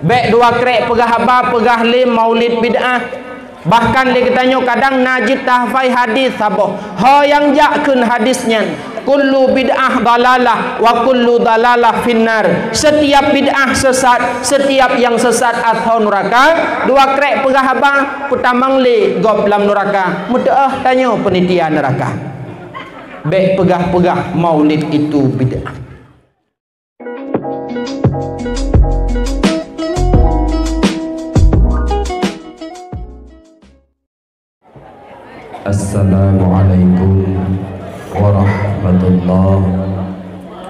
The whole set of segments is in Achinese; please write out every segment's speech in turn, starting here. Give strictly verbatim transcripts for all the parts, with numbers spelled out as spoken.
Bék dua krek peugah haba, peugah lé maulid bid'ah. Bahkan lé geutanyoe kadang na jeuet tahafai hadis saboh. Ho nyang jak kheun hadis nyan, "Kullu bid'ah dalalah wa kullu dalalah finnar." Setiap bid'ah sesat, setiap nyang sesat ateueh nuraka. Dua krek peugah haba, peutamong lé gob lam nuraka. Meuteu'oh tanyoe peunitia nuraka. Bék peugah-peugah maulid itu bid'ah. Assalamualaikum warahmatullahi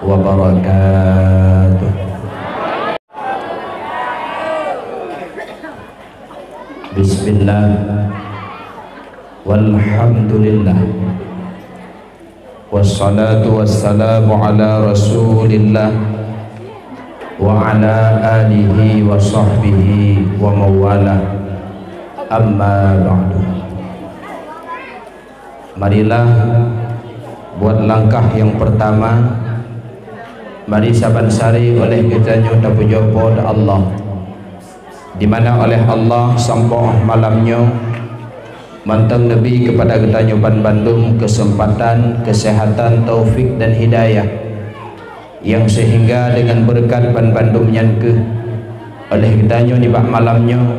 wabarakatuh. Bismillah. Walhamdulillah. Wassalatu wassalamu ala Rasulillah wa ala alihi wa sahbihi wa mawalah. Amma ba'du. Marilah buat langkah yang pertama. Mari saban sari oleh geutanyoe tapeujoe Po teu Allah, di mana oleh Allah sampoe malam nyoe mantong neubi keupada geutanyoe banbandum keuseumpatan, keuseuhatan, taufik dan hidayah, nyang seuhingga deungon beureukat banbandum nyan kheueh oleh geutanyoe nibak malam nyoe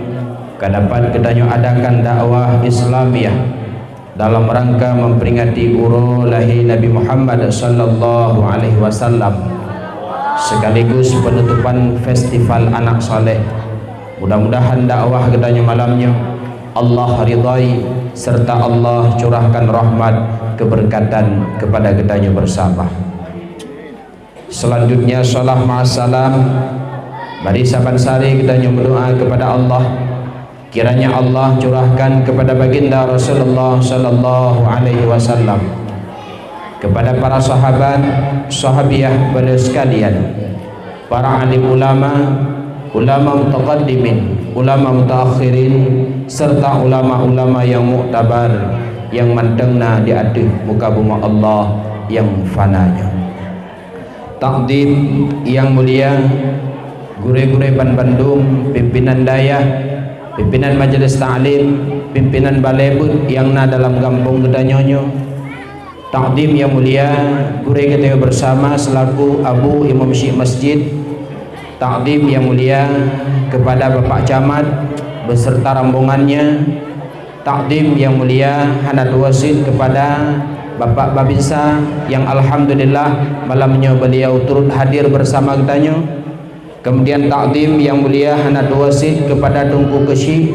ka dapat geutanyoe adakan dakwah Islamiah dalam rangka memperingati uroe lahé Nabi Muhammad sallallahu alaihi wasallam, sekaligus penutupan festival Anak Saleh. Mudah-mudahan dakwah geutanyoe malam nyoe Allah ridhai, serta Allah curahkan rahmat keberkatan kepada geutanyoe bersama. Selanjutnya, salam ma'assalam. Mari saban sari geutanyoe meudoa kepada Allah, kiranya Allah curahkan kepada baginda Rasulullah sallallahu alaihi wasallam, kepada para sahabat, sahabiah beliau sekalian, para alim ulama, ulama mutaqaddimin, ulama mutaakhirin, serta ulama-ulama yang muktabar yang mantong na di ateueh muka bumoe Allah yang fana nyoe. Takdim yang mulia, gurée-gurée banbandum, pimpinan dayah, pimpinan majelis taklim, pimpinan balée beuet nyang na dalam gampông geutanyoe nyoe. Takdim yang mulia, gurée geutanyoe bersama selaku Abu Imam Syik Masjid. Takdim yang mulia kepada Bapak Camat beserta rombongannya. Takdim yang mulia hana tuwoe cit kepada Bapak Babinsa yang alhamdulillah malam nyoe beliau turut hadir bersama geutanyoe. Kemudian takdim yang mulia hana tuwoe cit kepada Teungku Keuchik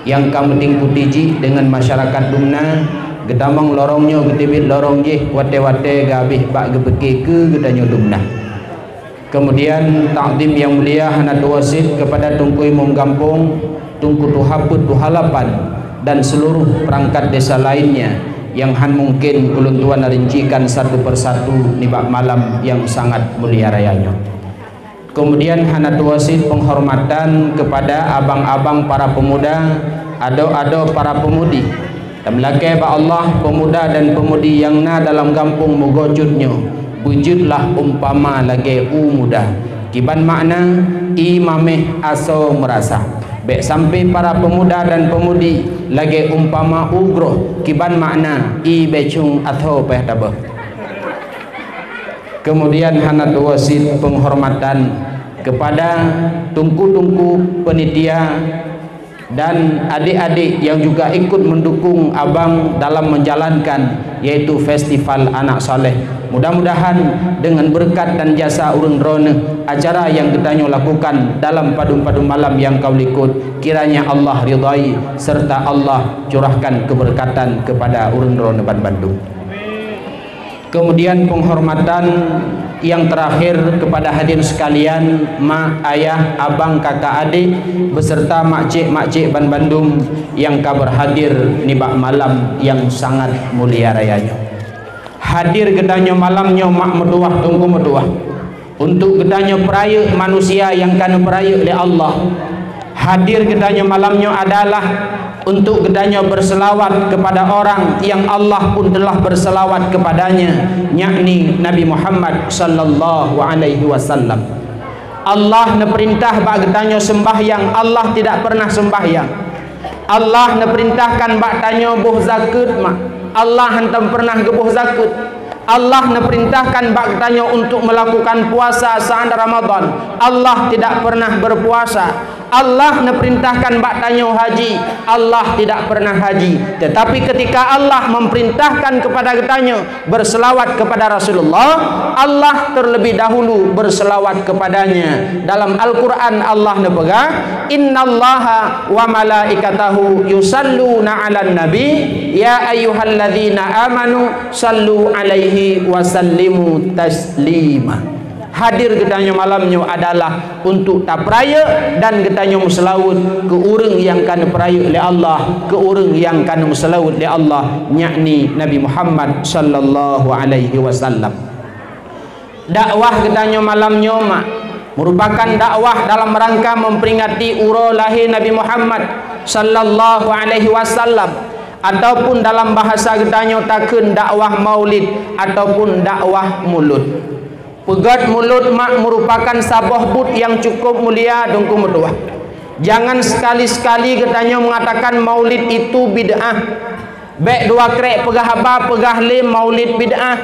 yang ka meutingkuti jih deungon masyarakat Dumna, geutamong lorong nyoe geuteubiet lorong jih watée-watée geuhabéh bak geupike keu geutanyoe Dumna. Kemudian takdim yang mulia hana tuwoe cit kepada Teungku Imum Gampông, Teungku Tuha Peuet, Tuha Lapan, dan seluruh perangkat desa lainnya yang han mungkin ulôn tuan rincikan satu persatu nibak malam yang sangat mulia raya nyoe. Kemudian hana tuwoe cit penghormatan kepada abang-abang para pemuda, adoe-adoe para pemudi. Tameulakée bak Allah, pemuda dan pemudi nyang na dalam gampông Meugocut nyoe beujeuet lah umpama lagée u muda. Kiban makna, ie maméh asoe meurasa. Bék sampai para pemuda dan pemudi lagée umpama u groh, kiban makna ie bécung asoe péh tabeuh. Kemudian hana tuwoe cit penghormatan kepada teungku-teungku penitia dan adik-adik yang juga ikut mendukung abang dalam menjalankan, yaitu Festival Anak Saleh. Mudah-mudahan dengan berkat dan jasa ureuëng droeneueh, acara yang geutanyoe lakukan dalam padum-padum malam yang ka likot, kiranya Allah ridhai serta Allah curahkan keberkatan kepada ureuëng droeneueh banbandum. Kemudian penghormatan yang terakhir kepada hadirin sekalian, mak, ayah, abang, kakak, adik, beserta makcik-makcik banbandum yang ka berhadir nibak malam yang sangat mulia raya nyoe. Hadir geutanyoe malam nyoe mak meutuwah, teungku meutuwah. Untuk geutanyoe peurayeuk manusia nyang ka neupeurayeuk lé Allah. Hadir geutanyoe malam nyoe adalah untuk geutanyoe berselawat kepada orang yang Allah pun telah berselawat kepadanya, yakni Nabi Muhammad sallallahu alaihi wasallam. Allah neupeurintah bak geutanyoe seumbahyang, Allah tidak pernah seumbahyang. Allah neupeurintahkan bak tanyoe boh zakeuet, mak, Allah hántom pernah geuboh zakeuet. Allah neupeurintahkan bak geutanyoe untuk melakukan puasa saat Ramadan, Allah tidak pernah berpuasa. Allah neupeurintahkan bak tanyoe haji, Allah tidak pernah haji. Tetapi ketika Allah memperintahkan kepada geutanyoe berselawat kepada Rasulullah, Allah terlebih dahulu berselawat kepadanya. Dalam Al-Quran Allah neupeugah, "Innallaha wa malaikatahu yusalluna 'alan nabi, ya ayyuhalladzina amanu sallu 'alaihi wa sallimu taslima." Hadir geutanyoe malam nyoe adalah untuk tapeurayeuk dan geutanyoe meuseulaweuet keu ureuëng nyang ka neupeurayeuk lé Allah, keu ureuëng nyang ka neumeuseulaweuet lé Allah, yakni Nabi Muhammad sallallahu alaihi wasallam. Dakwah geutanyoe malam nyoe, mak, merupakan dakwah dalam rangka memperingati uroe lahé Nabi Muhammad sallallahu alaihi wasallam, ataupun dalam bahasa geutanyoe takheun dakwah maulid ataupun dakwah mulod. Peugét mulod, mak, merupakan saboh buet nyang cukup mulia, Teungku meutuah. Jangan sekali-sekali geutanyoe mengatakan maulid itu bid'ah. Bék dua krek peugah haba peugah lé maulid bid'ah.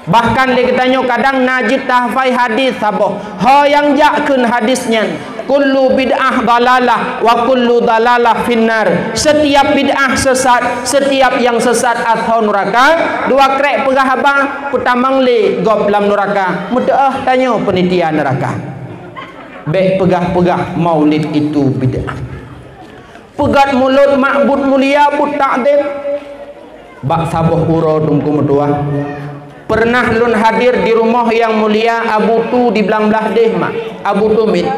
Bahkan lé geutanyoe kadang na jeuet tahafai hadis saboh, ho nyang jak kheun hadis nyan, "Kullu bid'ah dalalah wa kullu dalalah finnar." Setiap bid'ah sesat, setiap nyang sesat ateueh nuraka. Dua krek peugah haba, peutamong lé gob lam nuraka. Meuteuoh tanyoe peunitia nuraka. Bék peugah-peugah maulid itu bid'ah. Peugét mulod, mak, buet mulia, buet takzim. Bak saboh uroe, Teungku meutuah, pernah lôn hadir di rumoh nyang mulia Abu Tu di Blang Blahdeh, mak, Abu Tumit.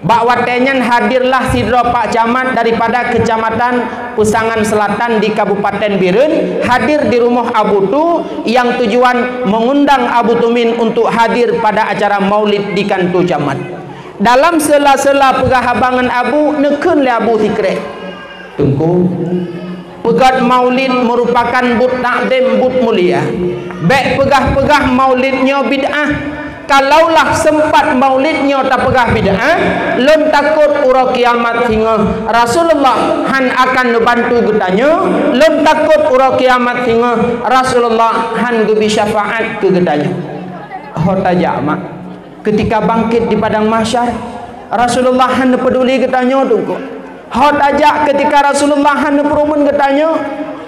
Bak watée nyan hadirlah sidroe pak camat daripada Kecamatan Peusangan Selatan di Kabupaten Bireuen, hadir di rumoh Abu Tu nyang tujuan mengundang Abu Tumit untuk hadir pada acara maulid di kantor camat. Dalam sela-sela peugah haba ngon Abu, neukheun lé Abu sikrek, "Teungku, peugét maulid merupakan buet takzim, buet mulia. Bék peugah-peugah maulid nyoe bid'ah. Kalaulah seumpat maulid nyoe tapeugah bid'ah, lôn takot uroe kiamat singoh Rasulullah hán akan neubantu geutanyoe, lôn takot uroe kiamat singoh Rasulullah hán geubi syafaat keu geutanyoe." Ho tajak, mak. Keutika bangkét di padang mahsyar, Rasulullah hana peuduli geutanyoe, Teungku. Ho tajak keutika Rasulullah hana peurumeun geutanyoe,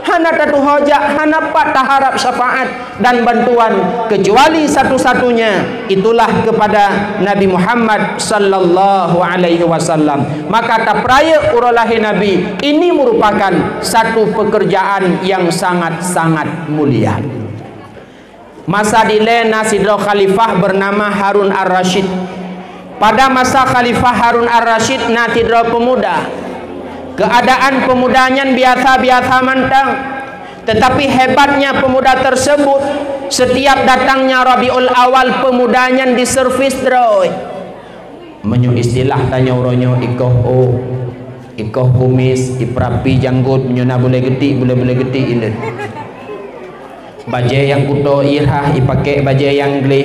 hana tatuho jak, hana pat taharab syafaat dan bantuan, kecuali satu-satunya, itulah kepada Nabi Muhammad sallallahu alaihi wasallam. Maka tapeurayeuk uroe lahé Nabi, ini merupakan satu pekerjaan yang sangat-sangat mulia. Masa dilée na sidroe khalifah beunama Harun Ar-Rasyid. Pada masa Khalifah Harun Ar-Rasyid na sidroe peumuda. Keuadaan peumuda nyan biasa-biasa mantong, teutapi hebatnya peumuda teurseubut, seutiab datangnya Rabiul Awal, peumuda nyan diservis droe. Meunyoe istilah tanyoe uroe nyoe, ikoh ôk, ikoh kumis, ipeurapi janggot, meunyoe na bulée geutik, bulée-bulée geutik ilée. Bajée nyang kuto irhah, ipakék bajée nyang gleh,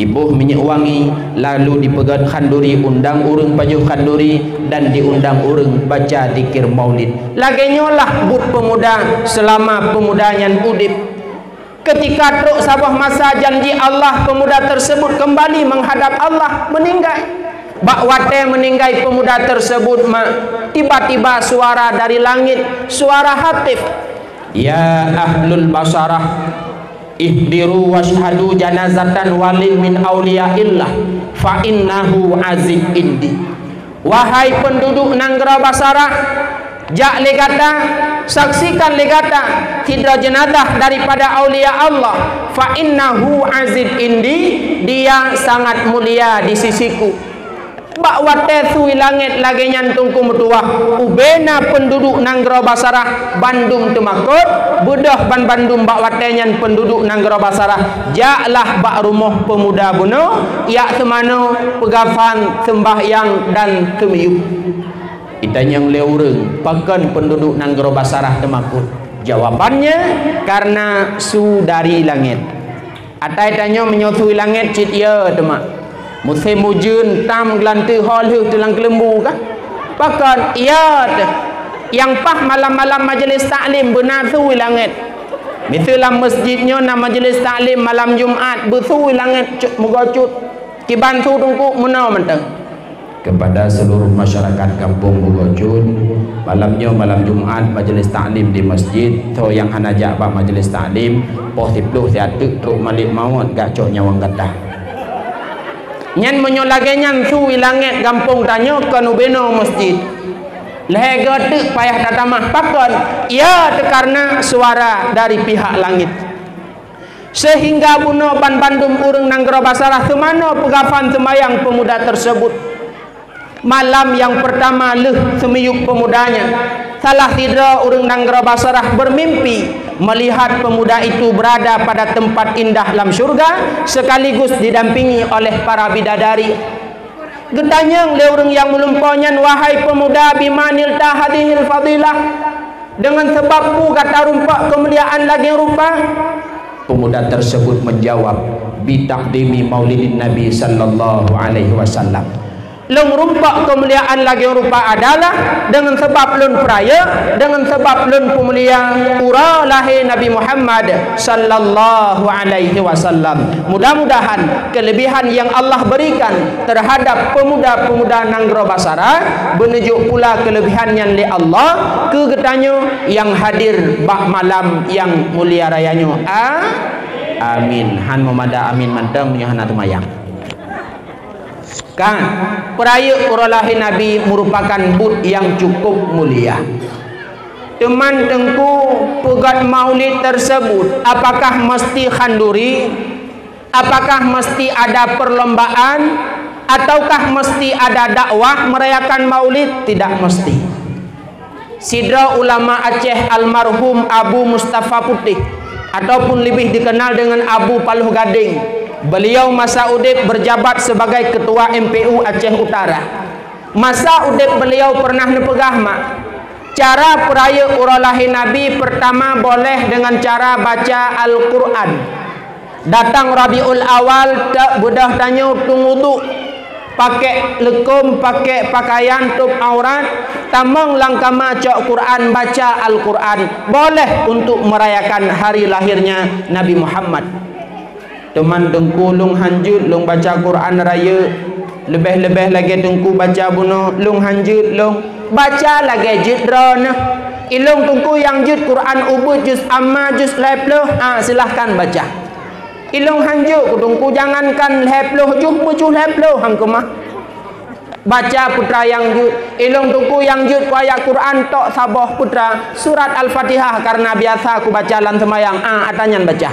iboh minyeuk wangi, lalu dipeugét khanduri, undang ureuëng pajoh khanduri, dan diundang ureuëng baca zikir maulid. Lagée nyoe lah buet peumuda seulama peumuda nyan udeb. Keutika trok saboh masa janji Allah, peumuda teurseubut keumbali meuhadab Allah, meuninggai. Bak watée meuninggai peumuda teurseubut, mak, tiba-tiba suara dari langét, suara hatif, "Ya ahlul Basarah, ihdiru wasyhadu janazatan walin min auliyaillah, fa innahu aziz indi." Wahai peunduduek nanggroe Basarah, jak lé gata, saksikan lé gata sidroe jeunazah daripada aulia Allah, fa innahu aziz indi, dia sangat mulia di sisiku. Bak watée sui langét lagée nyan, Teungku meutuwah, ubena peunduduek nanggroe Basarah bandum teumakot, beudôh ban bandum bak watée nyan peunduduek nanggroe Basarah, jaklah bak rumoh peumuda bunoe, jak seumanoe, peugafan, seumbahyang dan seumiyueb. Itanyong lé ureuëng, pakon peunduduek nanggroe Basarah teumakot? Jawabannya, karena su dari langét. Atai tanyoe meunyoe sui langét cit ie teuma. Musém ujeuen tam geulanteue ho lheueh teulang keuleumbu kan? Pakon? Iya teuh. Nyang paih malam-malam majlis taklim beuna su i langét. Miseue lam masjid nyoe na majlis taklim malam Jumat, beusu i langét cut, meugocut. Kiban su teungku meunoe mantong. Kepada seluruh masyarakat Kampung Bugocun, malam nyoe malam Jumat majlis taklim di masjid. Soe nyang hana jak bak majlis taklim, poh siplôh siat teuk trok malek mawöt gak cok nyawöng gata. Nyan meunyoe lagée nyan su i langét gampông tanyoe kon ubenoe masjid. Lhée goe teuk payah tatamah pakon, iya teuh kareuna suara dari pihak langét. Seuhingga bunoe banbandum ureuëng nanggroe Basarah seumanoe peugafan seumayang peumuda teuseubut. Malam nyang peurtama lheueh seumiyueb peumuda nyan, salah sidroe ureuëng nanggroe Basarah beurmimpi meulihat peumuda itu beurada pada teumpat indah lam syeuruga, seukaligus didampingi oleh para bidadari. Geutanyong lé ureuëng nyang meulumpoe nyan, "Wahai peumuda, bima nilta hadhihil fadilah? Deungon sabab peue gata rumpok keumuliaan lagée rupa?" Peumuda teuseubut meujawab, "Bitaqdimi maulidin Nabi sallallahu alaihi wasallam. Lôn rumpok keumuliaan lagée rupa adalah deungon sabab lôn peurayeuk, deungon sabab lôn peumulia uroe lahé Nabi Muhammad sallallahu alaihi wasallam." Mudah-mudahan keulebihan nyang Allah beurikan teuhadab peumuda-peumuda nanggroe Basarah, beuneujoh pula keulebihan nyan lé Allah keu geutanyoe nyang hadir bak malam nyang mulia raya nyoe. A-, amin. Han meumada amin mantong meunyoe hana teumayang. Kan, peurayeuk uroe lahé Nabi meurupakan buet nyang cukup mulia. Teuma teungku, peugét maulid teuseubut, apakah meuseuti khanduri? Apakah meuseuti ada peurlombaan? Ataukah meuseuti ada dakwah meurayakan maulid? Tidak meuseuti. Sidroe ulama Aceh almarhum Abu Mustafa Putéh, ataupun leubeh dikenal deungon Abu Paloh Gadeng, beuliau masa udeb beurjabat sibagai keutua M P U Aceh Utara. Masa udeb beuliau peureunah neupeugah mak, cara peurayeuk uroe lahé Nabi peurtama boleh deungon cara baca Al-Qur'an. Datang Rabiul Awal, teuk beudôh tanyoe tueng uduk, pakék leukôm, pakék peukayan tôb aurat, tamong lam kama cok Quran, baca Al-Quran, boleh untuk merayakan hari lahirnya Nabi Muhammad. Teuma teungku lôn hanjeuet lôn baca Quran rayeuk, leubeh-leubeh lagée teungku baca bunoe, lôn hanjeuet lôn baca lagée jeuet droeneuh. Ilôn teungku nyang jeuet Quran ubit juz amma, juz lhée plôh, ah, silahkan baca. Ilôn hanjeuet keu teungku, jangankan lhée plôh juh, beujuh lhée plôh han keumah. Baca putra nyang jeuet. Ilôn teungku nyang jeuet keu ayat Quran tok saboh putra, surat Al-Fatihah, kareuna biasa kubaca lam seumayang, ah, ata nyan baca.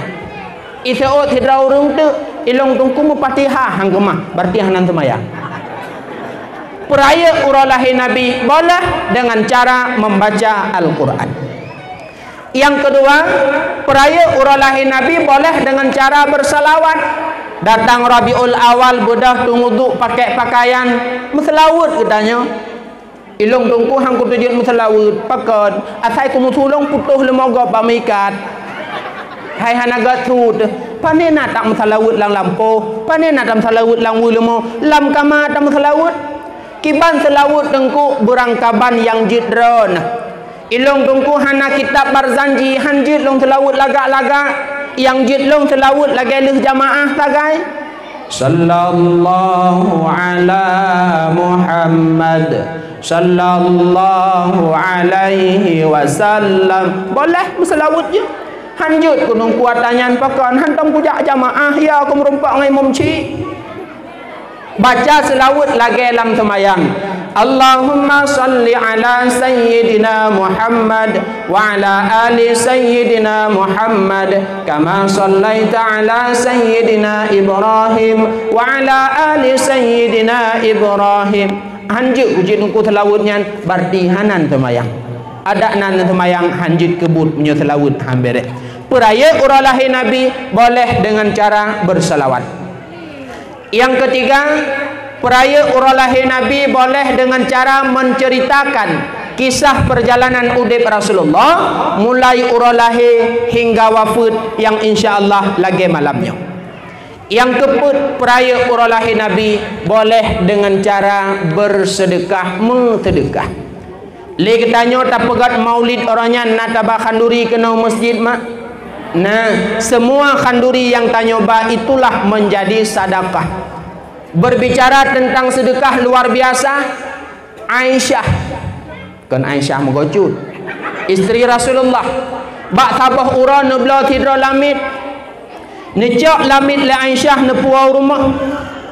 Iseuôt sidroe ureuëng teuk, ilôn teungku meufatihah han keumah, berarti hana seumayang. Peurayeuk uroe lahé Nabi boleh dengan cara membaca Al-Quran. Nyang keudua, peurayeuk uroe lahé Nabi boleh deungon cara beuseulaweuet. Datang Rabiul Awal, beudôh tueng uduk, pakék peukayan, meuseulaweuet geutanyoe. Ilôn teungku han kuteujeuet meuseulaweuet, pakon? Asai kumeusulông putôh leumo gob bak meuikat. Hai hana gét su teuh, pané na tameuseulaweuet lam lampôh, pané na tameuseulaweuet lam weue leumo, lam kama tameuseulaweuet. Kiban seulaweuet teungku beurangkaban nyang jeuet droeneuh. Ilôn teungku hana kitab Barzanji, han jeuet lôn seulaweuet lagak-lagak, nyang jeuet lôn seulaweuet lagée lheueh jamaah sagai. Sallallahu ala Muhammad, sallallahu alaihi wasallam. Boleh meuseulaweuet jeuet. Han jeuet keu teungku ata nyan, pakon? Hantom kujak jamaah, ya, kumeurumpok ngon imum chik. Baca seulaweuet lagée lam seumayang. Allahumma salli ala Sayyidina Muhammad wa ala ali Sayyidina Muhammad, kama sallaita ala Sayyidina Ibrahim wa ala ali Sayyidina Ibrahim. Han jeuet keu jeuet teungku seulaweuet nyan, berarti hana seumayang. Adak na seumayang han jeuet keu buet meunyoe seulaweuet han béréh. Peurayeuk uroe lahé Nabi boleh deungon cara beuseulaweuet. Nyang keutiga, peurayeuk uroe lahé Nabi boleh deungon cara menceritakan kisah perjalanan udeb Rasulullah, mulai uroe lahé hingga wafeuet nyang insya Allah lagée malam nyoe. Nyang keupeuet, peurayeuk uroe lahé Nabi boleh deungon cara beuseudeukah, meuseudeukah. Lé geutanyoe tapeugét maulid uroe nyan na taba khanduri keunoe meuseujid, mak? Nah, seumua khanduri nyang tanyoe ba itulah meunjadi sadakah. Beurbicara teuntang seudeukah luar biasa, Aisyah, kon Aisyah meugocut, istri Rasulullah, bak saboh uroe neubloe sidroe lamiet. Neucok lamiet lé Aisyah neupuwoe u rumoh.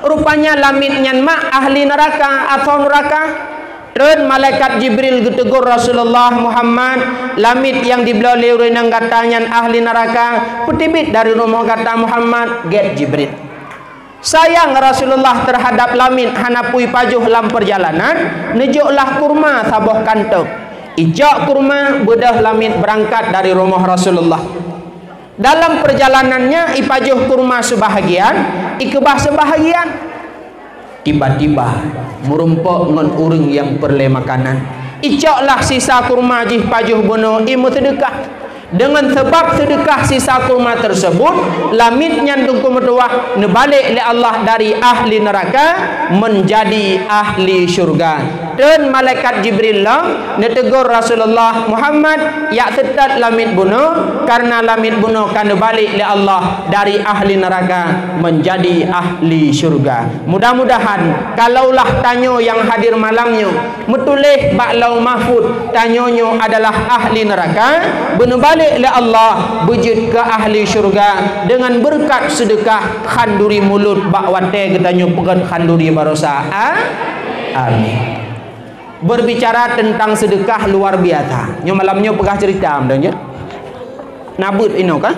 Rupanya lamiet nyan mak ahli neuraka, asoe neuraka. Treun malaikat Jibril geuteugor Rasulullah, "Muhammad, lamiet nyang jibloe lé ureuëng nyang gata nyan ahli neuraka. Peuteubiet dari rumoh gata, Muhammad," gét Jibril. Sayang Rasulullah teuhadab lamiet hana pui pajoh lam peurjalanan, neujoklah kurma saboh kantong. Icok kurma, beudôh lamiet beurangkat dari rumoh Rasulullah. Dalam peurjalanannya ipajoh kurma seubahagian, ikeubah seubahagian. Tiba-tiba meurumpok ngon ureuëng nyang peureulée makanan. Icoklah sisa kurma jih pajoh bunoe, imeuseudeukah. Deungon sabab seudeukah sisa kurma teuseubut, lamiet nyan teungku meutuwah neubalek lé Allah dari ahli neuraka meunjadi ahli syeuruga. Treun malaikat Jibril lom neuteugor Rasulullah, "Muhammad, jak seutôt lamiet bunoe, kareuna lamiet bunoe ka neubalek lé Allah dari ahli neuraka meunjadi ahli syeuruga." Mudah-mudahan kalaulah tanyoe nyang hadir malam nyoe meutuléh bak Lauh Mahfuz tanyoe nyoe adalah ahli neuraka, beuneubalek lé Allah beujeuet keu ahli syeuruga deungon beureukat seudeukah khanduri mulod bak watée geutanyoe peugét khanduri barosa. A-, amin. Beurbicara teuntang seudeukah luar biasa. Nyoe malam nyoe peugah ceurita meudoe nyoe. Na beuet inoe ka?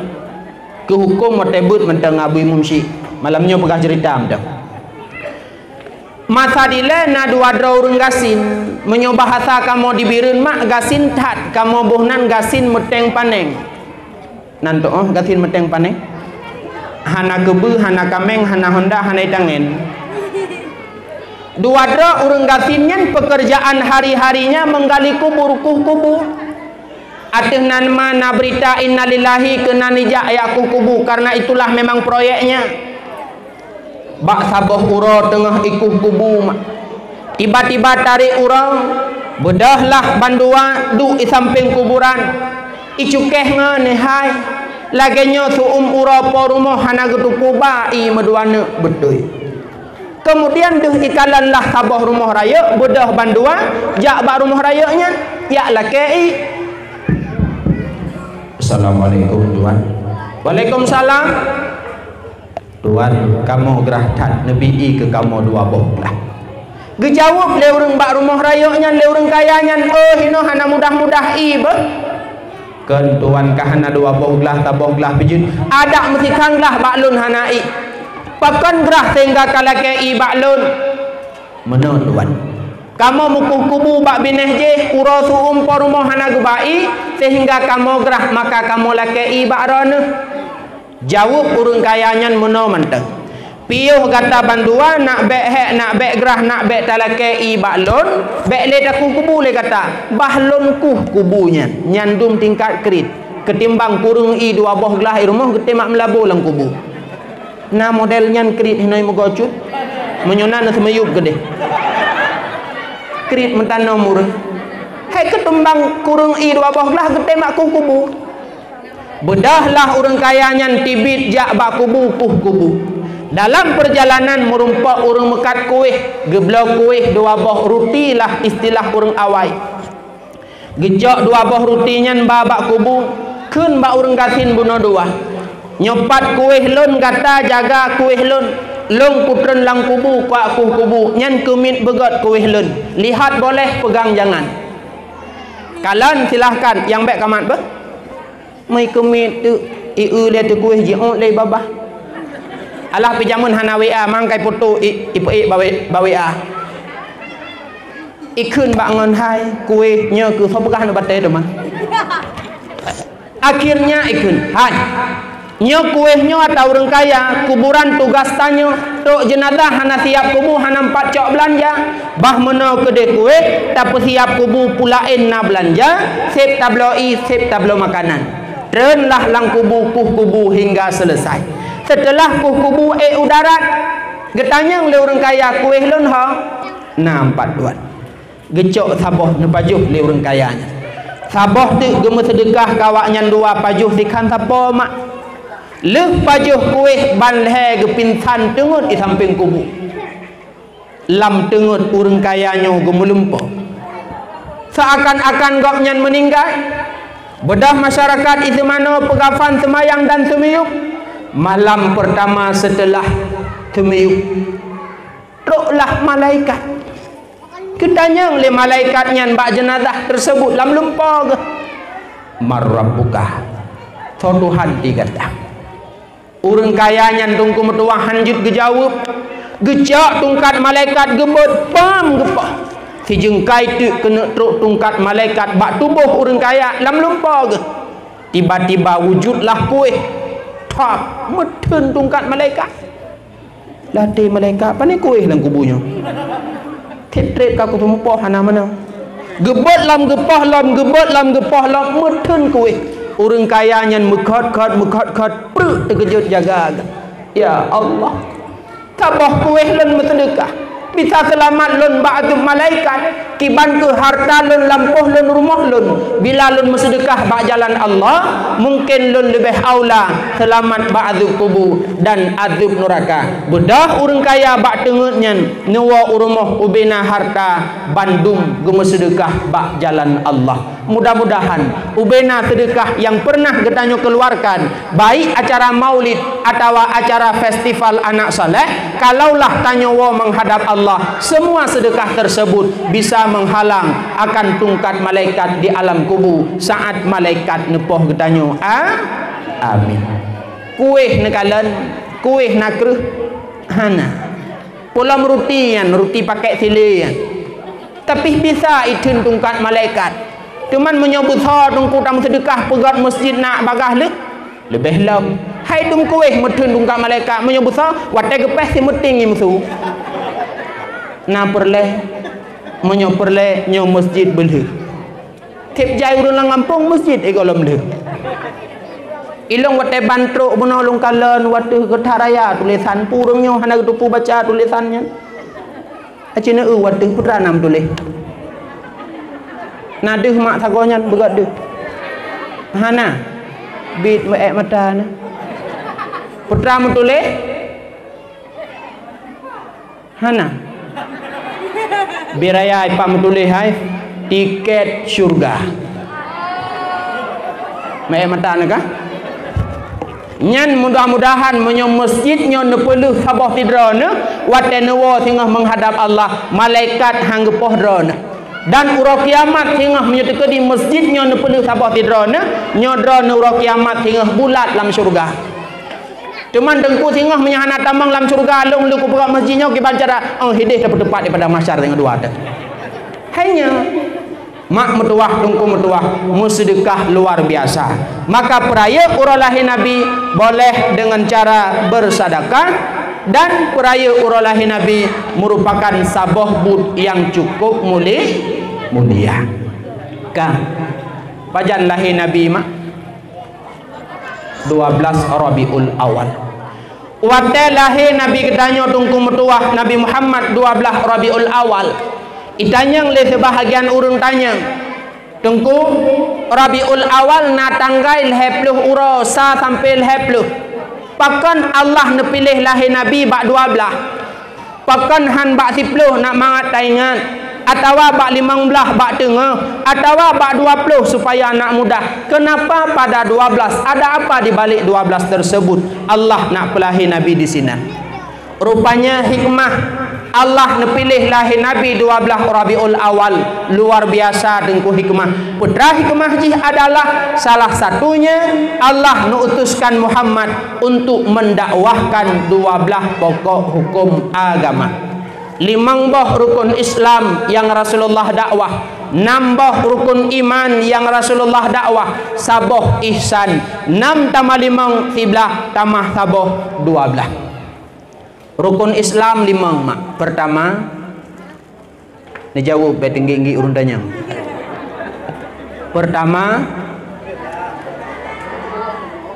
Keu hukôm watée beuet mantong Abu Imum Syik. Malam nyoe peugah ceurita mantong. Masa dilée na dua droe ureuëng gasien. Meunyoe bahasa kamoe di Bireuen mak gasien that, kamoe boh nan gasien meuténg paneng. Nan teuoh gasien meuténg paneng. Hana keubeue, hana kaméng, hana honda, hana itangen. Dua droe ureuëng gasien nyan peukeurjaan hari-harinya meunggali kubur, kueh kubu. Ateueh nan ma na beurita innalillahi keunan ijak jak kueh kubu, kareuna itulah memang proyeknya. Bak saboh uroe teungoh ikueh kubu, tiba-tiba tarek uroe, beudôhlah bandua duek i sampéng kuburan. Icukéh ngon hai, lagée nyoe seu-uem uroe po rumoh hana geutuku ba i meudua neuk beutôi. Keumudian deuh ikalon lah saboh rumoh rayeuk, beudôh bandua jak bak rumoh rayeuk nyan, jak lakée i. Assalamualaikum, Tuan. Waalaikumsalam. Tuan, kamoe grah that neubi i keu kamoe dua boh glah. Geujaweueb lé ureuëng bak rumoh rayeuk nyan, lé ureuëng kaya nyan, "Oh, inoe hana mudah-mudah i beuh." "Kon, Tuan, ka hana dua boh glah, saboh glah pih jeuet." "Adak meusikan glah bak lôn hana i." "Pakon grah sehingga ka lakée i bak lôn?" "Meunoe, Tuan. Kamoe meukueh kubu bak binéh jih, uroe seu-uem po rumoh hana geuba i, sehingga kamoe grah maka kamoe lakée i bak droeneueh." Jaweueb ureuëng kaya nyan meunoe mantong, "Piôh gata bandua nak bék hék, nak bék grah, nak bék talakée i bak lôn, bék lé takueh kubu lé gata, bah lôn kueh kubu nyan, nyan dum tingkat kriet, keutimbang kureueng i dua boh glah i rumoh geutem mak meulabô lam kubu." Na model nyan kriet hinoe meugocut, meunyoe na neuseumiyueb geudeh. Kriet meutanöm ureuëng. Hai keutimbang kureueng i dua boh glah geutem mak kueh kubu. Beudôhlah ureuëng kaya nyan teubiet jak bak kubu kueh kubu. Dalam peurjalanan meurumpok ureuëng meukat kueh, geubloe kueh dua boh ruti lah istilah ureuëng awai. Geucok dua boh ruti nyan ba bak kubu, kheun bak ureuëng gasien bunoe dua, "Nyoe pat kueh lôn, gata jaga kueh lôn. Lôn kutreun lam kubu, kuak kueh kubu, nyan keumiet beugét kueh lôn. Lihat boleh, peugang jangan." "Kalon, silahkan, nyang bék kamat beuh." Meukeumit teuk, i-eu lé teukueh jiôk lé babah. Alah pih jameun hana W A, mangkai foto i, ipeuék ba W-, ba W A. Ikheun bak ngon hai, kueh nyoe keuh soe peugah nibak batée teuma. Akhirnya ikheun, "Hai, nyoe kueh nyoe ata ureuëng kaya, kuburan tugas tanyoe, trok jeunazah hana siap kubu, hana mpat cok beulanja, bah meunoe keudeh kueh, tapeusiap kubu peulaén na beulanja, seb tabloe ié, seb tabloe makanan." Treunlah lam kubu, kueh kubu hingga seuleusai. Seuteulah poh kubu ék u darat, geutanyong lé ureuëng kaya, "Kuéh lôn ho?" "Na, pat tuan." Geucok saboh neupajoh lé ureuëng kaya nyan. Saboh teuk geumeuseudeukah keu awaknyan dua, pajoh sikhan sapo mak. Lheueh pajoh kuéh ban lhée, geupinsan teungeut di sampéng kubu. Lam teungeut ureuëng kaya nyoe geumeulumpoe. Seuakan-akan gobnyan meuninggai. Beudôh masyarakat iseumanoe peugafan, seumayang dan seumiyueb. Malam peurtama seuteulah seumiyueb, troklah malaikat. Geutanyong lé malaikat nyan bak jeunazah teuseubut lam lumpoe geuh, "Man rabbuka?" Soe Tuhan di gata? Ureuëng kaya nyan teungku meutuwah hán jeuet geujaweueb. Geucok tungkat malaikat geubeuet, bam geupoh. Sijeungkai teuk keuneuk trok tungkat malaikat bak tuboh ureuëng kaya lam lumpoe geuh. Tiba-tiba wujudlah kuéh. Thap, meutheun tungkat malaikat. Latée malaikat, "Pane kuéh lam kubu nyoe?" "Treb-treb ka kuteumeupoh hana meunan." Geubeuet lam geupoh lom, geubeuet lam geupoh lom, meutheun kuéh. Ureuëng kaya nyan meukhot-khot, meukhot-khot, preuk teukeujot jaga. "Ya Allah, saboh kuéh lôn meuseudeukah, bisa seulamat lôn bak azeub malaikat. Kiban kheueh harta lôn, lampôh lôn, rumoh lôn, bila lôn meuseudeukah bak jalan Allah, mungken lôn leubeh aula seulamat bak azeub kubu dan azeub nuraka." Beudôh ureuëng kaya bak teungeut nyan neuwoe u rumoh ubena harta bandum geumeuseudeukah bak jalan Allah. Mudah-mudahan ubena seudeukah nyang peureunah geutanyoe keuluarkan, baik acara maulid atawa acara festival anak saleh, kalaulah tanyoe woe meuhadab Allah, seumua seudeukah teuseubut bisa meuhalang akan tungkat malaikat di alam kubu saat malaikat neupoh geutanyoe. A-, amin. Kuéh neukalon, kuéh na kreueh? Hana. Peulom ruti nyan, ruti pakèk silée nyan. Tapi bisa itheun tungkat malaikat. Teuma meunyoe beusoe teungku tameuseudeukah peugöt meuseujid na bagaih lheueh, leubeh lom. Hai dum kuéh meutheun tungkat malaikat, meunyoe beusoe, watèe geupéh si meuting i meusu. Na peureulèe, meunyoe peureulèe nyoe meuseujid beulheueh. Tiep jai ureueng lam gampông meuseujid i gohlom lheueh. Ilôn watèe ban trok bunoe lôn kalon watèe geuthat raya tulésan, peue ureueng nyoe hana geuteupeue baca tulésan nyan. Aci neueu watèe peue teuma na meutuléh. Na deuh mak sagoe nyan beugöt deuh. Hana. Biet meu-ék mata na. Peue teuma meutuléh. Hana. Bit raya ipat meutuléh hai, tiket syurga. Meu-ék mata na kah? Nyan mudah-mudahan meunyoe meuseujid nyoe neupeulheueh saboh sidroe neuh, watèe neuwoe singoh meuhadab Allah, malaikat han geupoh droeneuh. Dan uroe kiamat singoh meunyoe teukeudi meuseujid nyoe neupeulheueh saboh sidroe neuh, nyoe droeneuh uroe kiamat singoh bulat lam syurga. Teuma teungku singoh meunyoe hana tamong lam syurga, lôn lé kupeugah meuseujid nyoe kiban cara, oh, hidéh tapeutupat di padang mahsyar singoh dua teuh. Hai nyoe, mak meutuwah, teungku meutuwah, meuseudeukah luar biasa. Maka peurayeuk uroe lahé Nabi boleh deungon cara beusadakah, dan peurayeuk uroe lahé Nabi meurupakan saboh buet nyang cukôp muli-, mulia. Ka, pajan lahé Nabi, mak? Dua belas Rabiul Awal. Watèe lahé Nabi geutanyoe teungku meutuwah Nabi Muhammad dua belas Rabiul Awal. Itanyong lé seubahagian ureueng tanyong, "Teungku, Rabiul Awal na tanggai lhèe plôh uroe sa sampoe lhèe plôh. Pakon Allah neupiléh lahé Nabi bak dua belas?" Pakon han bak siplôh nak mangat taingat, atawa bak limong blaih bak teungoh, atawa bak dua plôh supaya nak mudah? Kenapa pada dua belas? Ada apa di balik dua belas tersebut? Allah nak peulahé Nabi di sinan. Rupanya hikmah Allah neupiléh lahé Nabi dua belas Rabiul Awal luar biasa teungku hikmah. Peue teuma hikmah jih adalah salah satunya Allah neuutuskan Muhammad untuk mendakwahkan dua belas pokok hukum agama. Limong boh rukun Islam nyang Rasulullah dakwah, nam boh rukun iman nyang Rasulullah dakwah, saboh ihsan, nam tamah limong, siblaih tamah saboh, dua belas. Rukun Islam limong, mak. Pertama, neujaweueb bèk teunggi-teunggi ureueng tanyong. Pertama,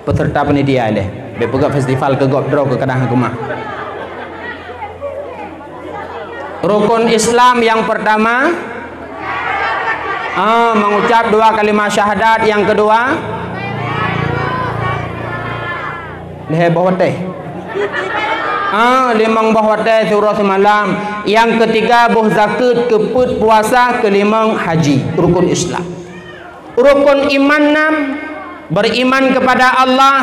peserta panitia lé. Bèk peugah festival keu gob droe keu kadang keumah. Rukun Islam yang pertama, ah, mengucap dua kalimat syahadat. Yang kedua, lhèe boh watèe. Ah, limong boh watèe siuroe simalam. Yang ketiga, boh zakeuet, keupeuet puasa, keulimong haji. Rukun Islam. Rukun iman enam, beriman kepada Allah.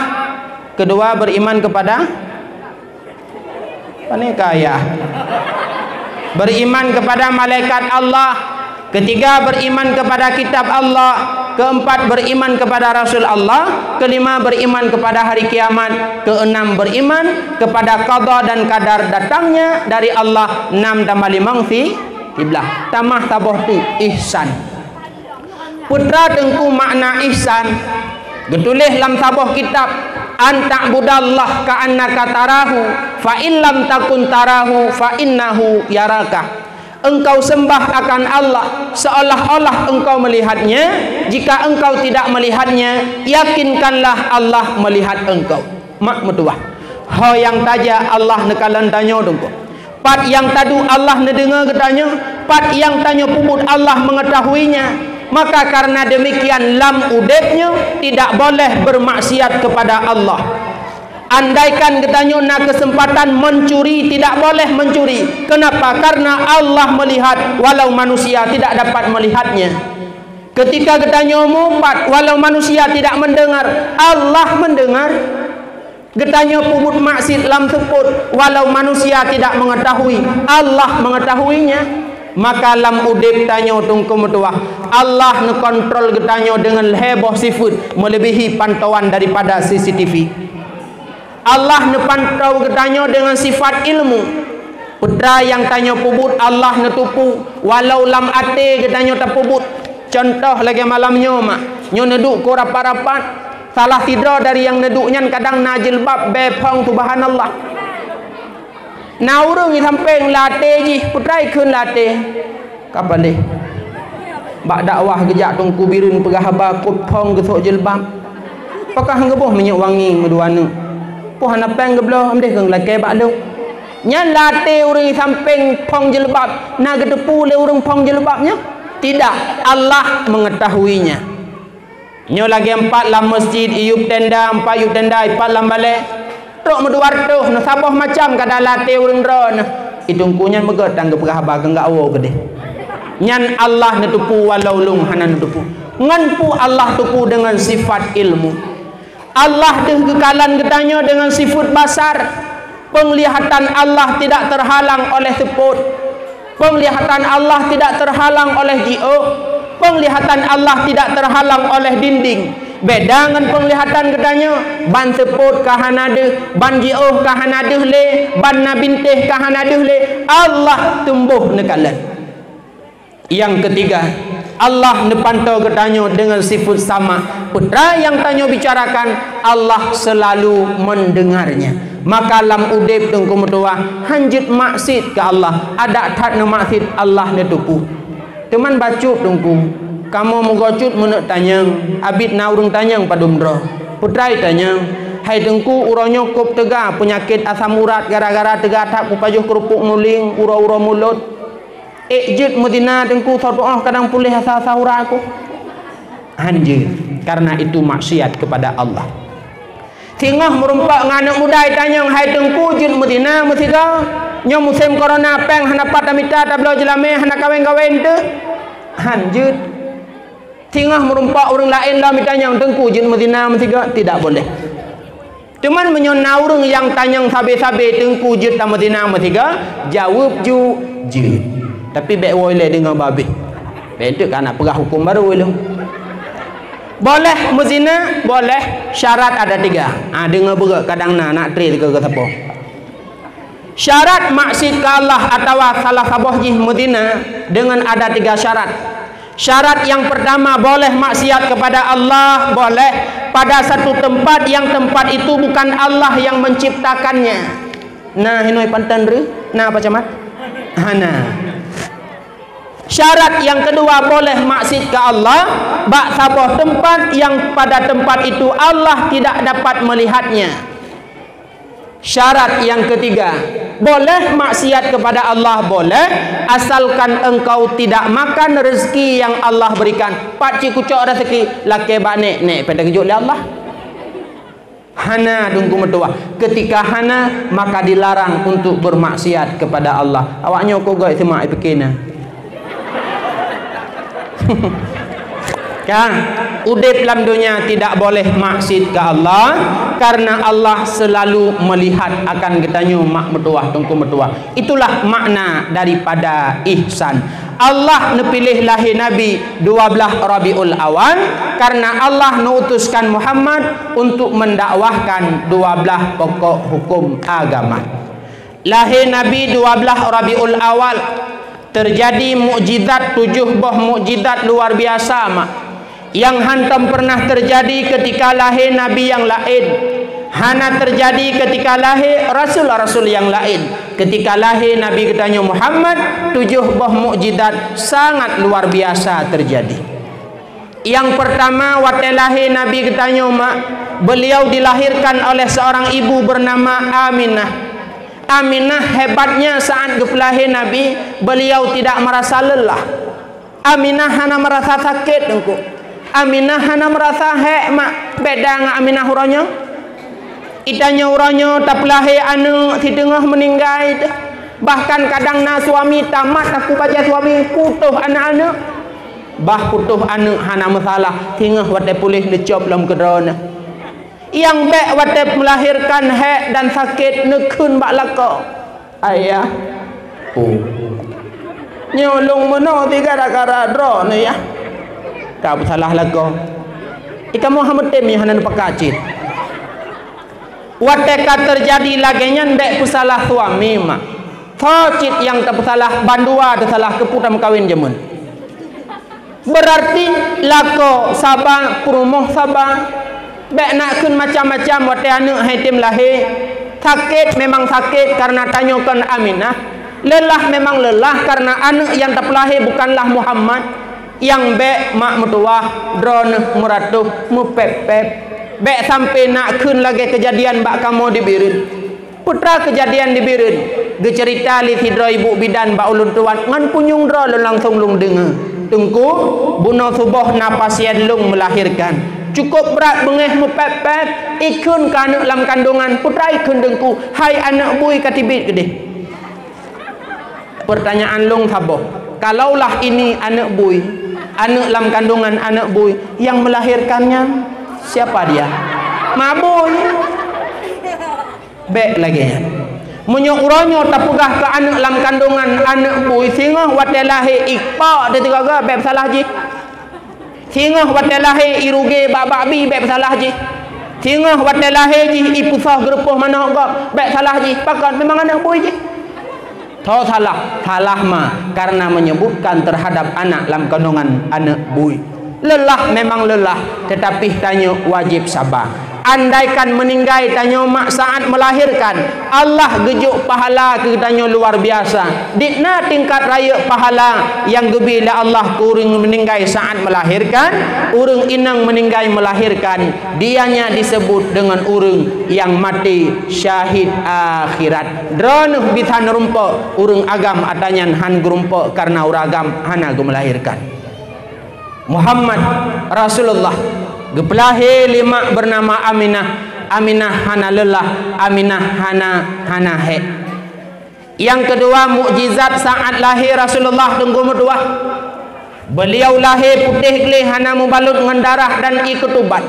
Kedua, beriman kepada Pane kaya. Beriman kepada malaikat Allah. Ketiga, beriman kepada kitab Allah. Keempat, beriman kepada Rasul Allah. Kelima, beriman kepada hari kiamat. Keenam, beriman kepada qada dan qadar datangnya dari Allah. Enam tambah limong si kiblah. Tamah saboh teuk, ihsan. Peue teungku makna ihsan? Geutuléh lam saboh kitab, "An ta'budallaha ka'annaka tarahu, fa in lam takun tarahu, fa innahu yaraka." Engkau sembah akan Allah seolah-olah engkau melihat-Nya. Jika engkau tidak melihat-Nya, yakinkanlah Allah melihat engkau. Mak meutuwah. Ho nyang tajak Allah neukalon tanyoe teungku. Pat nyang taduek Allah neudeungoe geutanyoe, pat nyang tanyoe peubuet Allah meungetahuinya. Maka karena demikian lam udeb nyoe tidak boleh bermaksiat kepada Allah. Andaikan geutanyoe na kesempatan mencuri, tidak boleh mencuri. Kenapa? Karena Allah melihat, walau manusia tidak dapat melihatnya. Ketika geutanyoe mupat, walau manusia tidak mendengar, Allah mendengar. Geutanyoe peubuet maksiat lam seupôt, walau manusia tidak mengetahui, Allah mengetahuinya. Maka lam udeb tanyoe teungku meutuwah, Allah neukontrol geutanyoe deungon lhèe boh sifeuet meulebihi pantauan daripada C C T V. Allah neupantau geutanyoe deungon sifat ilmu. Peue nyang tanyoe peubuet Allah neuteupeue, walau lam até geutanyoe tapeubuet. Cuntoh lagèe malam nyoe mak, nyoe neuduek keu rapat-rapat. Salah sidroe dari nyang neuduek nyan kadang na jilbab bèe phông, subhanallah. Na ureueng di sampéng laté jih, peue kheun laté. Ka paléh. Bak dakwah geujak Teungku Bireuen peugah haba, kop phông geusok jilbab. Pakah geuboh minyeuk wangi meudua neuk. Poh hana péng geubloe, mdeh keu lakèe bak lôn. Nyan laté ureueng di sampéng phông jilbab, na geuteupeue lé ureueng phông jilbab nyan? Tidak, Allah mengetahuinya. Nyoe lagèe meupat lam meuseujid, iyup tenda, meupat yup tenda, ipat lam balè. Trok meudua reutôh, na saboh macam kada laté ureueng droeneuh. Di Teungku nyan meugöt tan geupeugah haba keu nggak woe keudeh. Nyan Allah neuteupeue walau lôn hana neuteupeue. Ngon peue Allah teupeue? Deungon sifat ilmu. Allah deuh geukalon geutanyoe deungon sifeuet basar. Peunglihatan Allah tidak terhalang oleh seupôt. Peunglihatan Allah tidak terhalang oleh jiôh. Peunglihatan Allah tidak terhalang oleh dinding. Beda ngon peunglihatan geutanyoe, ban seupôt ka hana deuh, ban jiôh ka hana deuh lé, ban na bintéh ka hana deuh lé. Allah teumboh neukalon. Nyang keutiga, Allah neupantau geutanyoe deungon sifeuet sama. Peue nyang tanyoe bicarakan, Allah seulalu mendengarnya. Maka lam udeb Teungku meutuwah, han jeuet maksiet keu Allah, adak that neumaksiet Allah neuteupeue. Teuma bacut Teungku, kamoe meugocut meuneuk tanyong, abit na ureueng tanyong padum droe. Peue tanyong, "Hai Teungku, uroe nyoe kop teuga peunyakét asam urat gara-gara teuga that kupajoh keurupuk muling, uroe-uroe mulot." Ék jeuet meuzina Teungku, soe tuoh kadang puléh asa-asa urat ku? Han jeuet, karena itu maksiat kepada Allah. Singoh meurumpok ngon aneuk muda itanyong, "Hai Teungku, jeuet meuzina meusigoe? Nyoe musém corona, péng hana pat tamita, tabloe jeulamé, hana kawén-kawén teuh?" Han jeuet. Singoh meurumpok ureueng laén lom itanyong, "Teungku, jeuet meuzina meusigoe?" Tidak boleh. Teuma meunyoe na ureueng nyang tanyong sabe-sabe, "Teungku, jeuet tameuzina meusigoe?" Jaweueb ju, "Jeuet." Tapi bèk woe ilèe deungoe babeh. Bèk teuk ka na peugah hukôm barô lom. Boleh meuzina? Boleh. Syarat ada tiga. Ah, deungoe beugöt kadang na, nak tré keu sapo. Syarat maksiet keu Allah atawa salah saboh jih meuzina deungon ada tiga syarat. Syarat nyang pertama, boleh maksiat kepada Allah, boleh pada satu tempat yang tempat itu bukan Allah yang menciptakannya. Na hinoe pantan reuh? Na apa camat? Hana. Syarat yang kedua, boleh maksiat ke Allah bak saboh tempat yang pada tempat itu Allah tidak dapat melihatnya. Syarat yang ketiga, boleh maksiat kepada Allah, boleh, asalkan engkau tidak makan rezeki yang Allah berikan. Pat cit kucok rezeki, lakée bak nek, nek pih teukeujot lé Allah. Hana, Teungku meutuah. Ketika hana, maka dilarang untuk bermaksiat kepada Allah. Awak nyoe keu goe semak ipike na. Kan? Udeb lam dunia tidak boleh maksiat ke Allah, karena Allah selalu melihat akan geutanyoe mak meutuah, Teungku meutuah. Itulah makna daripada ihsan. Allah neupiléh lahé Nabi dua blaih Rabiul Awal, karena Allah neuutuskan Muhammad untuk mendakwahkan dua blaih pokok hukum agama. Lahé Nabi dua blaih Rabiul Awal, teujadi mukjizat, tujoh boh mukjizat luar biasa, mak. Nyang hántom pernah teujadi keutika lahé nabi nyang laén. Hana teujadi keutika lahé rasul-rasul nyang laén. Keutika lahé Nabi geutanyoe Muhammad, tujoh boh mukjizat sangat luar biasa teujadi. Nyang peurtama, watée lahé Nabi geutanyoe, mak, beliau dilahirkan oleh seorang ibu bernama Aminah. Aminah hebatnya saat geupeulahé Nabi, beliau tidak merasa lelah. Aminah hana meurasa sakét, Teungku. Aminah hana meurasa hék, mak, beda ngon Aminah uroe nyoe. Geutanyoe uroe nyoe tapeulahé aneuëk, siteungoh meuninggai teuh. Bahkan kadang na suami tamat takue bajée suami, putôh aneuëk-aneuëk. Bah putôh aneuëk hana meusalah, singoh watée puléh neucôb lom keu droeneuh. Nyang bék watée meulahérkan hék dan sakét neukheun bak lakoe, "Ayah." Oh. Nyoe lôn meunoe si gara-gara droeneuh, yah. Ka peusalah lakoe. Di kamoe hana meutem, hana neupakat cit. Watée ka teujadi lagée nyan, bék peusalah suami, mak. Soe cit nyang tapeusalah, bandua teusalah, keupeue tameukawen jameun. Beurarti lakoe saba, peurumoh saba, bék neukheun macam-macam watée aneuëk han tem lahé. Sakét memang sakét kareuna tanyoe kon Aminah. Leulah memang leulah kareuna aneuëk nyang tapeulahé bukanlah Muhammad. Nyang bék mak meutuwah, droeneuh meuratoh, meupéb-péb. Bék sampoe neukheun lagée keujadian bak kamoe di Bireuen. Peue teuma keujadian di Bireuen, geuceurita lé sidroe ibu bidan bak ulôn tuan, ngon punyueng droe lôn langsong lôn deungoe. "Teungku, bunoe suboh na pasien lôn meulahérkan. Cukôp brat, beungéh, meupéb-péb, ikheun keu aneuëk lam kandongan, peue teuma ikheun Teungku, hai aneuëk bui ka teubiet keudeh." Peurtanyaan lôn saboh, kalaulah ini aneuëk bui, aneuëk lam kandongan aneuëk bui, nyang meulahérkan nyan siapa dia? Mak bui. Bék lagée nyan. Meunyoe uroe nyoe tapeugah keu aneuëk lam kandongan aneuëk bui, singoh watée lahé ipok teuteugah, bék peusalah jih. Singoh watée lahé irugée bak-bak bi, bék peusalah jih. Singoh watée lahé jih ipeusoh geurupoh manok gob, bék salah jih. Pakon? Memang aneuëk bui jih. Tho salah, salah ma kareuna meunyeubutkan teuhadab anak lam kandongan aneuëk bui. Leulah memang leulah, teutapi tanyoe wajéb saba. Andaikan meuninggai tanyoe mak saat meulahérkan, Allah geujok pahala keu tanyoe luar biasa. Dit na tingkat rayeuk pahala nyang geubri lé Allah keu ureuëng meuninggai saat meulahérkan, ureuëng inong meuninggai meulahérkan, dia nyan disebut deungon ureuëng nyang maté syahid akhirat. Droeneuh bisa neurumpok, ureuëng agam ata nyan han geurumpok kareuna ureuëng agam hana geumeulahérkan. Muhammad Rasulullah geupeulahé lé mak beunama Aminah. Aminah hana leulah, Aminah hana, hana hék. Nyang keudua, mukjizat saat lahé Rasulullah Teungku meutuwah. Beliau lahé putéh gleh, hana meubalot ngon darah dan ié keutuban.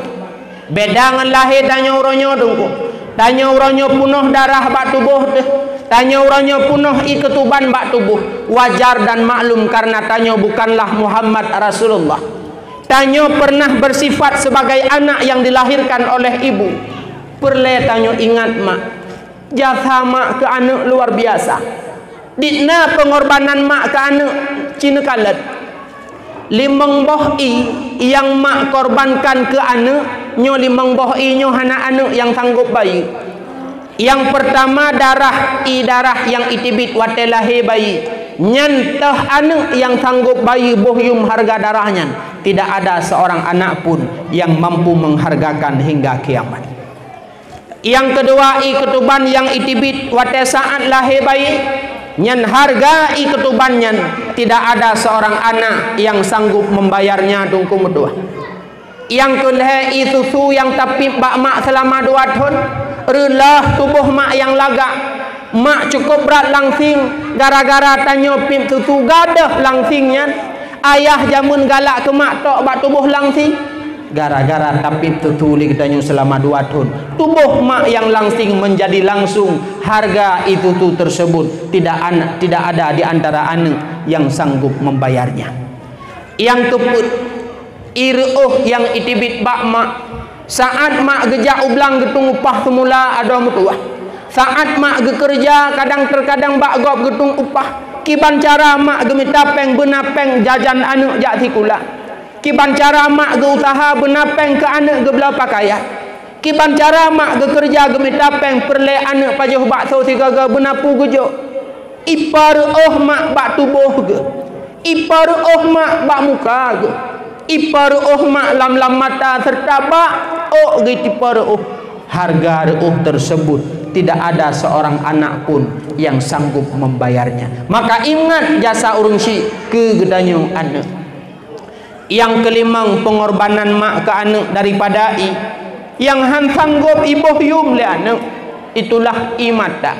Beda ngon lahé tanyoe uroe nyoe Teungku. Tanyoe uroe nyoe peunoh darah bak tuboh teuh. Tanyoe uroe nyoe peunoh ié keutuban bak tuboh. Wajar dan maklum kareuna tanyoe bukanlah Muhammad Rasulullah. Tanyoe pernah bersifat sebagai anak yang dilahirkan oleh ibu. Peureulée tanyoe ingat mak. Jasa mak keu aneuëk luar biasa. Dit na peungorbanan mak keu aneuëk ci neukalon. Limong boh ié nyang mak korbankan keu aneuëk, nyoe limong boh ié nyoe hana aneuëk nyang sanggop bayeue. Nyang peurtama darah, ié darah nyang iteubiet watée lahé bayi. Nyan teuh aneuëk nyang sanggop bayeue boh yuem hareuga darah nyan. Tidak ada seorang anak pun yang mampu menghargakan hingga kiamat. Nyang keudua, ie keutuban nyang iteubiet watée saát lahé bayi, nyan hareuga ie keutuban nyan tidak ada seorang anak yang sanggup membayarnya, Teungku meutuah. Nyang keulhée, ie susu nyang tapiep bak mak seulama dua thon, reuloh tuboh mak nyang lagak. Mak cukup brat langsing, gara-gara tanyoe piep susu gadôh langsing nyan. Ayah jameun galak keu mak tok bak tuboh langsing. Gara-gara tapiep susu lé geutanyoe seulama dua thon, tuboh mak nyang langsing menjadi langsung, hareuga ie susu tersebut tidak an-, tidak ada di antara aneuk yang sanggup membayarnya. Nyang keupeuet, ie reuôh nyang iteubiet bak mak. Saát mak geujak u blang geutueng upah seumula adoe meutuah. Saát mak geukeureuja kadang-teukadang bak gob geutueng upah. Kiban cara mak geumita péng beuna péng jajan aneuk jak sikula. Kiban cara mak geuuseuha beuna péng keu aneuk geubloe pakaian. Kiban cara mak geukeureuja geumita péng peureulée aneuk pajoh bakso sigoe-goe beuna peue geujok. Ie peureulée mak bak tuboh geuh. Ie peureulée mak bak muka geuh. Ie peureulée mak lam-lam mata serta bak ôk geuh ie peureulée. Hareuga reuôh tersebut tidak ada seorang anak pun yang sanggup membayarnya. Maka ingat jasa ureuëng syik keu geutanyoe aneuk. Nyang keulimong, peungorbanan mak keu aneuk daripada ie nyang hán sanggob iboh yum lé aneuk, itulah ie mata.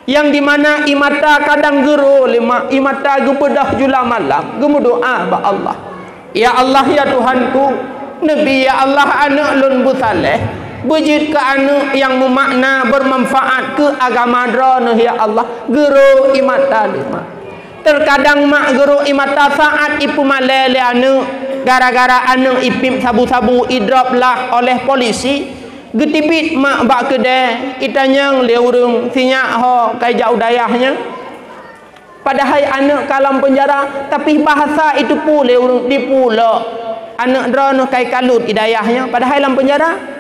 Nyang dimana ie mata kadang geuro lé mak, ie mata geubeudôh jula malam, geumeudoá bak Allah. Ya Allah, ya Tuhanku, neubi ya Allah aneuk lôn beusaléh, beujeuet keu aneuk nyang meumakna, beumanfaat keu agama Droeneuh ya Allah, geuro ie mata lé mak. Teukadang mak geuro ie mata saát ipeumalée lé aneuk, gara-gara aneuk ipiep sabu-sabu idrop lah oleh polisi. Geuteubiet mak bak keudée, itanyong lé ureuëng, "Sinyak ho ka ijak u dayah nyan?" Padahai aneuk ka lam peunjara, tapi bahasa iteupeue lé ureuëng, "Dipulok, aneuk Droeneuh ka ikalut i dayah nyan, padahai lam peunjara."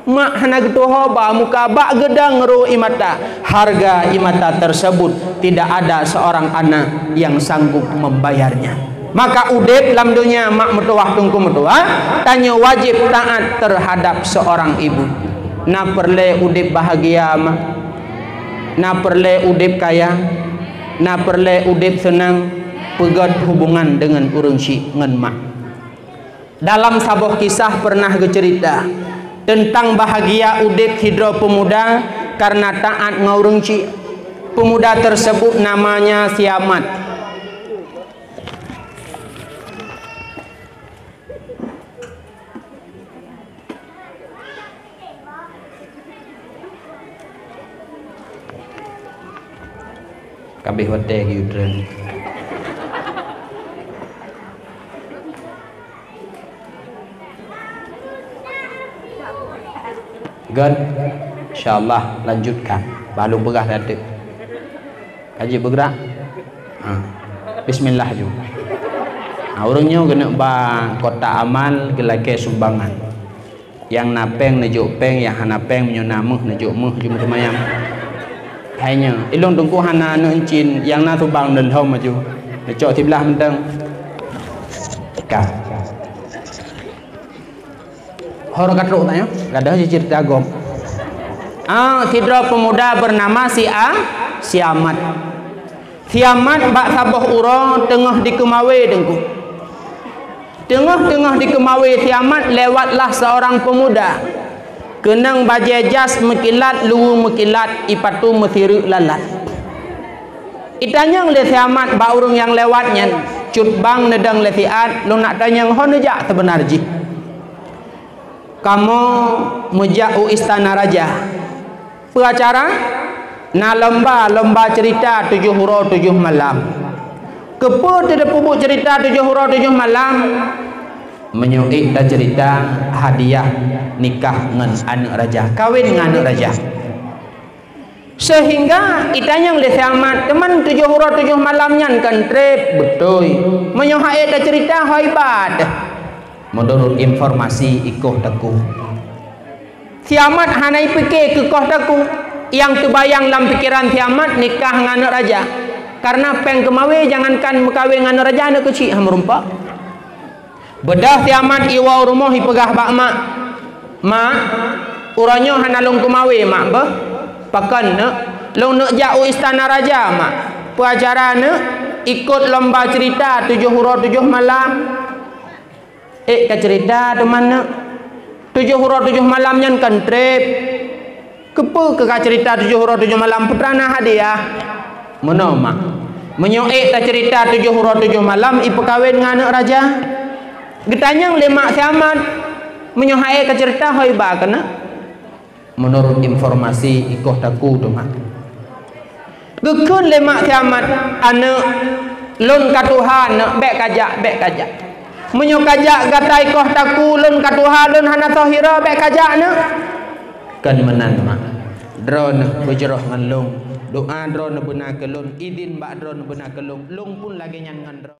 Mak hana geutuho ba muka bak geudong ro ie mata. Hareuga ie mata tersebut tidak ada seorang anak yang sanggup membayarnya. Maka udeb lam donya mak meutuwah teungku meutuwah, tanyoe wajéb taát teuhadab seurang ibu. Na peureulée udeb bahagia mak. Na peureulée udeb kaya. Na peureulée udeb seunang, peugét hubungan deungon ureuëng syik ngon mak. Dalam saboh kisah peureunah geuceurita teuntang bahagia udeb sidroe peumuda kareuna taát ngon ureuëng syik. Peumuda teusebut namanya si Amat. Ka abéh watée geuyue treun. Gét, insya Allah lanjutkan. Bah lôn peugah lam ateueh. Ka jeuet beugrak? Ha. Bismillah ju. Ha, ureuëng nyoe geuneuk ba kotak amal geulakée sumbangan. Nyang na péng neujok péng, nyang hana péng meunyoe na méuh neujok méuh ju meuteumayam. Hai nyoe, ilôn teungku hana aneuk euncin, nyang na subang neulhom ju. Neucok siblah mantong. Ka. Hor ka trok tanyoe, gadôh jih ceurita gob. Ah, sidroe peumuda beunama si A, si Amat. Si Amat bak saboh uroe teungoh dikeumawé teungku. Teungoh-teungoh dikeumawé si Amat lewatlah seurang peumuda. Keunong bajée jas meukilat, luweue meukilat, ipatu meusireuk lalat. Itanyong lé si Amat bak ureuëng nyang lewat nyan, cut bang neudong lé siat, lôn nak tanyong ho neujak seubeuna jih. Kamoe meujak u istana raja. Peue acara? Na lomba, lomba ceurita tujoh uroe tujoh malam. Keupeue teutapeubuet ceurita tujoh uroe tujoh malam? Meunyoe ék taceurita hadiah nikah ngon aneuk raja, kawén ngon aneuk raja. Seuhingga itanyong lé si Amat, "Teuma tujoh uroe tujoh malam nyan kon treb?" "Beutôi." "Meunyoe han ék taceurita, ho iba teuh." Meunurot informasi ikoh teungku, si Amat hana ipike keu koh teungku. Nyang teubayang lam pikeran si Amat nikah ngon aneuk raja. Kareuna péng keumawé, jangankan meukawén ngon aneuk raja, aneuk keuchik han meurumpok. Beudôh si Amat iwoe u rumoh ipeugah bak mak, "Mak, Uroe nyoe hana lôn keumawe, mak, beuh. Pakon, neuk? Lôn neuk jak u istana raja, mak. Peue acara, neuk? Ikot lomba cerita tujoh uroe tujoh malam. Ék ka cerita teuma, neuk. Tujoh uroe tujoh malam nyan kan treb. Keupeue keu ka cerita tujoh uroe tujoh malam, peue teuma na hadiah? Meunoe, mak. Meunyoe ék tacerita tujoh uroe tujoh malam, ipeukawen ngon aneuk raja. Geutanyong lé mak si Amat, meunyoe han ék ka cerita, ho iba keu neuk. Meunurot informasi ikoh taku teuma. Geukheun lé mak si Amat, "Aneuk, lôn ka tuha, neuk, bék kajak, bék kajak. Meunyoe kajak gata ikoh taku, lôn ka tuha, lôn hana soe hira, bék kajak, neuk." "Kon meunan, mak. Droeneuh beujroh ngon lôn. Doa droeneuh beuna keu lôn, idhin bak droeneuh beuna keu lôn. Lôn pun lagée nyan ngon droe."